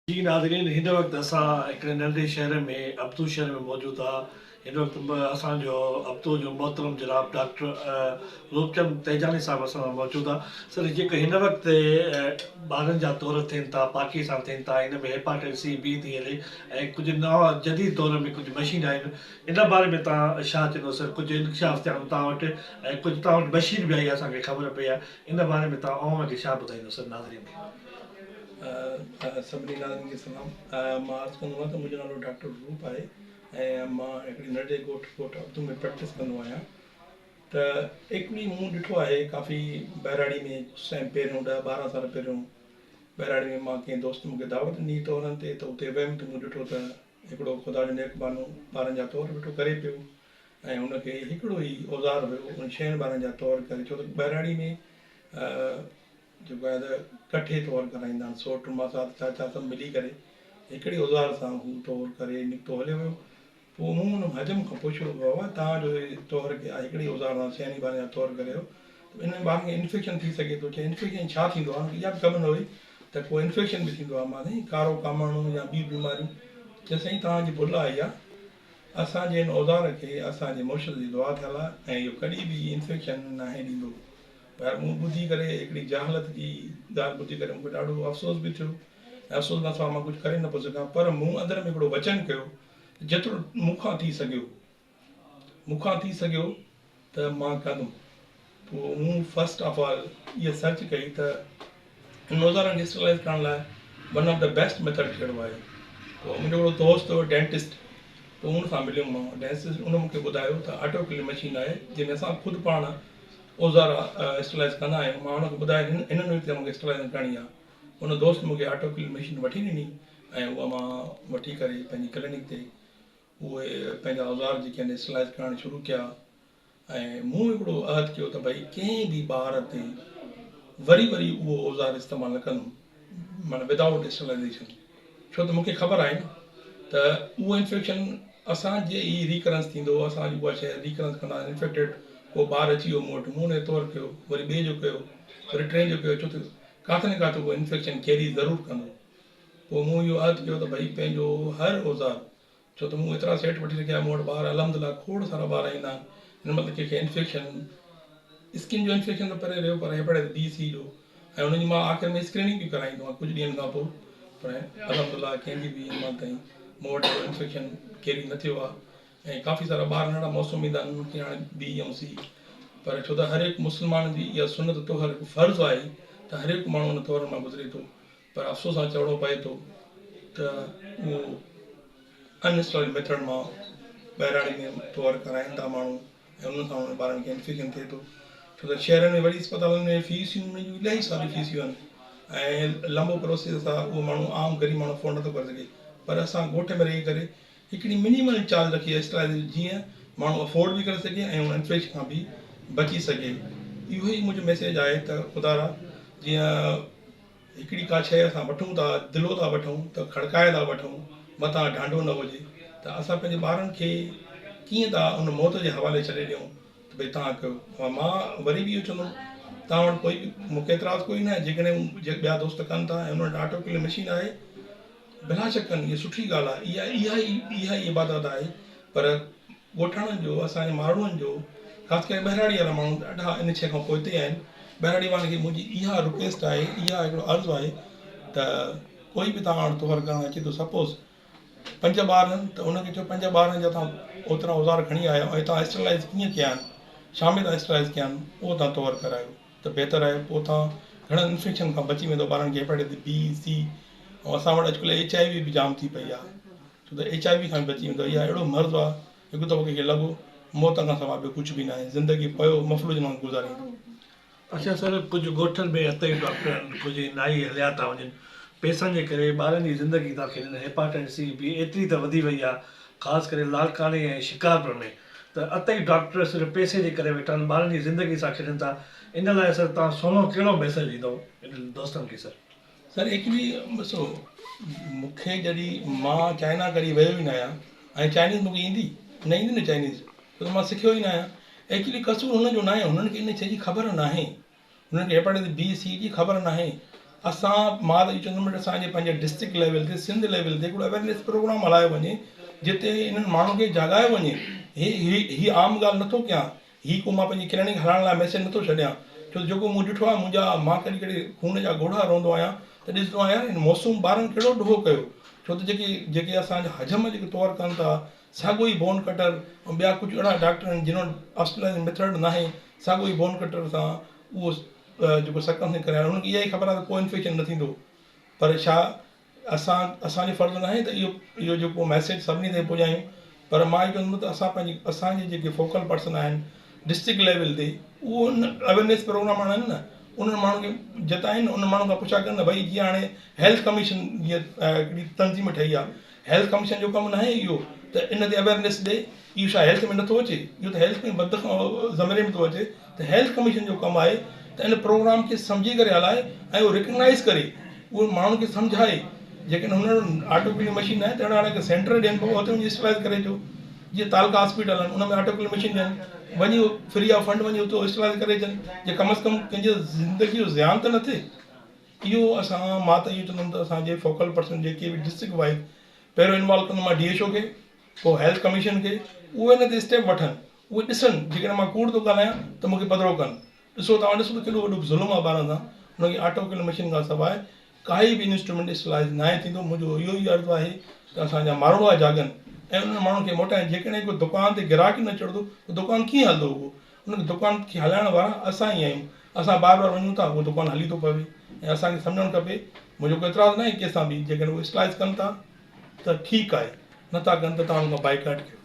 جي ناظرين هن وقت اسان هڪڙي ننڍي شهر ۾ ابتو شهر ۾ موجود آ هن وقت اسان جو ابتو جو محترم جناب ڊاڪٽر روپچند تيجاڻي صاحب اسان سان موجود آ سر جيڪو هن وقت ٻارن جا دور ٿين ٿا پاڪي سان ٿين ٿا ان ۾ هيپاٽائٽس سي بي ٿي هلي ۽ ڪجهه نوان جديد دور ۾ ڪجهه مشين آيون ان باري ۾ تان شا چوندو سر ڪجهه انڪشاف ٿيا آهن تان وٽ ۽ ڪجهه تان وٽ مشين به آئي اسان کي خبر پئي آ ان باري ۾ تان عوام کي شا ٻڌائيندو سر ناظرين کي. سڀني ناظرين کي سلام. مان عرض ڪندو آهيان ته منهنجو نالو ڊاڪٽر روپ آهي ۽ مان هڪڙي ننڍڙي ڳوٺ ڳوٺ عبدو ۾ پريڪٽس ڪندو آهيان ته هڪڙي مون ڏٺو آهي ڪافي ٻهراڙي ۾ ڪجهه ٽائيم پهريون ڏهه ٻارهن سال پهريون ٻهراڙي ۾ مان ڪنهن دوست مون کي دعوت ڏني طهرن تي ته اتي ويم ته مون ڏٺو ته هڪڙو خدا جو نيڪ ٻانهو ٻارن جا طهر ويٺو ڪري پيو ۽ هن کي هڪڙو ئي اوزار هيو ان شين ٻارن جا طهر ڪري ڇو ته ٻهراڙي ۾ جيڪو آهي ته ڪٺي طور ڪرائيندا آهن، سوٽ، ماسات، چاچا سڀ ملي ڪري هڪڙي اوزار سان هو طور ڪري نڪتو هليو ويو. پوء مون ان حجم کان پڇيو بابا توهان جو هي طور ڪيا هڪڙي اوزار سان سياڻي ٻارن جا طور ڪريو ته ان ۾ ٻارن کي انفيڪشن ٿي سگهي ٿو. چيائين انفيڪشن ڇا ٿيندو آهي؟ هن کي اها به خبر نه هئي ته ڪو انفيڪشن به ٿيندو آهي. مان سائين ڪارو ڪاماڻو يا ٻيون بيماريون. چيس سائين توهان جي ڀل آهي اها. اسان جي هن اوزار کي اسان جي مرشد جي دعا ٿيل آهي ۽ اهو ڪڏهن به انفيڪشن ناهي ڏيندو. پر مون ٻڌي ڪري هڪڙي جهالت جي ڳالهه ٻڌي ڪري مون کي ڏاڍو افسوس به ٿيو ۽ افسوس کان سواء مان ڪجهه ڪري نه پيو سگهان پر مون اندر ۾ هڪڙو وچن ڪيو ته جيترو مون کان ٿي سگهيو مون کان ٿي سگهيو ته مان ڪندم پوء مون فرسٽ آف آل اها سرچ ڪئي ته ان اوزارن کي اسٽرلائز ڪرڻ لاء one of the best method ڪهڙو آهي پوء منهنجو هڪڙو دوست هو ڊينٽسٽ پوء ان سان مليم مان ڊينٽسٽ ان مون کي ٻڌايو ته آٽو ڪلين مشين آهي جنهن ۾ اسان خود پاڻ اوزار اسٽرلائيز ڪندا آهيون مان هن کي ٻڌايو هن هن ريت مونکي اسٽرلائيزنگ ڪرڻي آهي ان دوست مونکي آٽو ڪلين مشين وٺي ڏني ۽ اها مان وٺي ڪري پنهنجي ڪلينڪ تي اهي پنهنجا اوزار جيڪي آهن اسٽرلائيز ڪرڻ شروع ڪيا ۽ مون هڪڙو عهد ڪيو ته ڀئي ڪنهن به ٻار تي وري وري اهو اوزار استعمال نه ڪندم معنيٰ ودائوٽ اسٽرلائيزيشن ڇو ته مونکي خبر آهي نه ته اهو انفيڪشن اسان جي ئي ريڪرنس ٿيندو اسان جي اها شيء ريڪرنس ڪندا انفيڪٽيڊ ڪو ٻار اچي ويو مون وٽ مون ان جو طور ڪيو وري ٻئي جو ڪيو وري ٽئين جو ڪيو چوٿين ڪاٿي نه ڪاٿي اهو انفيڪشن ڪيري ضرور ڪندو پوء مون اهو عهد ڪيو ته ڀئي پنهنجو هر اوزار ڇو ته مون ايترا سيٽ وٺي رکيا مون وٽ ٻار الحمد لله کوڙ سارا ٻار ايندا آهن هن مهل ته ڪنهن کي انفيڪشن اسڪن جو انفيڪشن ته پري رهيو پر هيپاٽائٽس بي سي جو ۽ انهن جي مان آخر ۾ اسڪريننگ به ڪرائيندو آهيان ڪجهه ڏينهن کان پوء پر الحمد لله ڪنهن کي به هن مهل تائين مون وٽ اهڙو انفيڪشن ڪيري نه ٿيو آهي ۽ ڪافي سارا ٻار ننڍڙا موسم ايندا آهن انهن کي هاڻي بي ۽ سي پر ڇو ته هر هڪ مسلمان جي اها سنت طهر هڪ فرض آهي ته هر هڪ ماڻهو ان طهر مان گذري ٿو پر افسوس سان چوڻو پئي ٿو ته اهو ان اسٽرائل ميٿڊ مان ٻهراڙي ۾ طهر ڪرائين ٿا ماڻهو ۽ انهن سان انهن ٻارن کي انفيڪشن ٿئي ٿو ڇو ته شهرن ۾ وڏي اسپتالن ۾ فيسيون انهن جون الاهي ساريون فيسيون آهن ۽ لمبو پروسيس آهي اهو ماڻهو عام غريب ماڻهو افورڊ نٿو ڪري سگهي پر اسان ڳوٺ ۾ رهي ڪري هڪڙي منيمل چارج رکي آهي اسٽرائل جيئن ماڻهو افورڊ به ڪري سگهي ۽ ان انفيڪشن کان به بچي سگهي اهو ئي منهنجو ميسيج آهي ته خدارا جيئن هڪڙي ڪا شيء اسان وٺون ٿا، دلو ٿا وٺون ته کڙڪائي ٿا وٺون، متان ڍانڍو نه هجي ته اسان پنهنجي ٻارن کي ڪيئن ٿا ان موت جي حوالي ڇڏي ڏيون ته ڀئي توهان ڪيو. مان وري به اهو چوندم توهان وٽ ڪوئي به مون کي اعتراض ڪوئي ناهي جيڪڏهن ٻيا دوست ڪن ٿا ۽ انهن وٽ آٽو ڪلي مشين آهي بلاشڪ ڪن اها سٺي ڳالهه آهي اها اها ئي اها ئي عبادت آهي پر ڳوٺاڻن جو اسان جي ماروئڙن جو خاص ڪري ٻهراڙي وارا ماڻهو ڏاڍا ان شيء کان پوئتي آهن ٻهراڙي وارن کي منهنجي اها رڪويسٽ آهي اها هڪڙو عرض آهي ته ڪوئي به توهان وٽ طهر ڪرڻ اچي ٿو سپوز پنج ٻار آهن ته ان کي چئو پنج ٻارن جا توهان اوترا اوزار کڻي آيا آهيو ۽ توهان اسٽرلائز ڪيئن ڪيا آهن ڇا ۾ توهان اسٽرلائز ڪيا آهن اهو توهان طهر ڪرايو ته بهتر آهي پوء توهان گهڻن انفيڪشن کان بچي ويندو ٻارن کي هيپاٽائٽس بي سي ۽ اسان وٽ اڄڪلهه ايڇ I V به جام ٿي پئي آهي ڇو ته ايڇ I V کان به بچي ويندو. اها اهڙو مرض آ هڪ دفعو ڪنهن کي لڳو موت کان سواء ٻيو ڪجهه به ناهي. زندگي پيو مفلوج وانگر گذاريندو. اڇا سر ڪجهه ڳوٺن ۾ اتي ڊاڪٽر ڪجهه نائي هليا ٿا وڃن پئسن جي ڪري ٻارن جي زندگي ٿا کيڏن هيپاٽائٽس سي بي ايتري ته وڌي وئي آ خاص ڪري لاڙڪاڻي ۽ شڪارپور ۾ ته اتي ڊاڪٽر صرف پئسي جي ڪري ويٺا آهن ٻارن جي زندگي سان کيڏن ٿا ان لاء سر توهان سهڻو ڪهڙو ميسيج ڏيندو انهن دوستن کي سر. سر ايڪچولي ڏسو مون کي جڏهن مان چائنا ڪڏهن ويو ئي نه آهيان ۽ چائنيز مون کي ايندي نه ايندي نه چائنيز ڇو ته مان سکيو ئي نه آهيان ايڪچولي قصور هنن جو ناهي هنن کي ان شيء جي خبر ناهي هنن کي هيپاٽائٽس بي سي جي خبر ناهي اسان مان ته اهو چوندم ته اسان جي پنهنجي ڊسٽرڪٽ ليول تي سنڌ ليول تي هڪڙو اويرنيس پروگرام هلايو وڃي جتي انهن ماڻهن کي جاڳايو وڃي هي هي هي عام ڳالهه نٿو ڪيان هي ڪو مان پنهنجي ڪلينڪ هلائڻ لاء ميسيج نٿو ڇڏيان ڇو ته جيڪو مون ڏٺو آهي منهنجا مان ڪڏهن ڪڏهن خون جا ڳوڙها روئندو آهيان ته ڏسندو آهيان يار هن معصوم ٻارن ڪهڙو ڏوهه ڪيو ڇو ته جيڪي جيڪي اسان جا حجم جيڪي طور ڪن ٿا ساڳيو ئي بون ڪٽر ۽ ٻيا ڪجهه اهڙا ڊاڪٽر آهن جن وٽ آسٽريليا ميٿڊ ناهي ساڳيو ئي بون ڪٽر سان اهو جيڪو سرڪمسيشن ڪرايو انهن کي اها ئي خبر آهي ته ڪو انفيڪشن نه ٿيندو پر ڇا اسان اسان جو فرض ناهي ته اهو اهو جيڪو ميسيج سڀني تائين پڄايون پر مان اهو چوندم ته اسان پنهنجي اسان جي جيڪي فوڪل پرسن آهن ڊسٽرڪٽ ليول تي اهو ان اويرنيس پروگرام آڻن نه انهن ماڻهن کي جتائن انهن ماڻهن کان پڇا ڪن نه ڀئي جيئن هاڻي هيلٿ ڪميشن جيئن هڪڙي تنظيم ٺهي آهي هيلٿ ڪميشن جو ڪم ناهي اهو ته ان تي اويرنيس ڏي اهو ڇا هيلٿ ۾ نٿو اچي اهو ته هيلٿ ۾ مد زمري ۾ ٿو اچي ته هيلٿ ڪميشن جو ڪم آهي ته ان پروگرام کي سمجهي ڪري هلائي ۽ اهو ريڪگنائز ڪري اهو ماڻهن کي سمجهائي جيڪڏهن هن وٽ آٽو ڪلين مشين ناهي ته اهڙا هاڻي سينٽر ڏين پوء اتي وڃي اسٽرلائز ڪري اچو جيئن تعلقا هاسپيٽل آهن ان ۾ آٽو ڪلين مشين ڏين وڃي فري آف فنڊ وڃي اتي اسٽرلائز ڪري اچن جي ڪم از ڪم ڪنهن جي زندگي جو زيان ته نه ٿئي اهو اسان مان ته اهو چوندم ته اسان جي فوڪل پرسن جيڪي به ڊسٽرڪٽ وائيز پهريون انوالو ڪندم مان ڊي ايڇ او کي پوء هيلٿ ڪميشن کي اهي ان تي اسٽيپ وٺن اهي ڏسن جيڪڏهن مان ڪوڙ ٿو ڳالهايان ته مون کي پڌرو ڪن ڏسو توهان ڏسو ته ڪيڏو وڏو ظلم آهي ٻارن سان انهن کي آٽو ڪلر مشين کان سواء ڪائي به انسٽرومينٽ اسٽرلائيز ناهي ٿيندو منهنجو اهو ئي عرض آهي ته اسان جا ماروئڙا جاڳن ۽ انهن ماڻهن کي موٽائين جيڪڏهن ڪو دڪان تي گراهڪ ئي نه چڙهندو ته دڪان ڪيئن هلندو اهو ان دڪان کي هلائڻ وارا اسان ئي آهيون. اسان بار بار وڃون ٿا اهو دڪان هلي ٿو پوي ۽ اسان کي سمجهڻ کپي. منهنجو ڪو اعتراض ناهي ڪنهن سان به جيڪڏهن اهي اسٽلائيز ڪن ٿا ته ٺيڪ آهي نه ٿا ڪن ته توهان ان کان بائيڪاٽ ڪيو.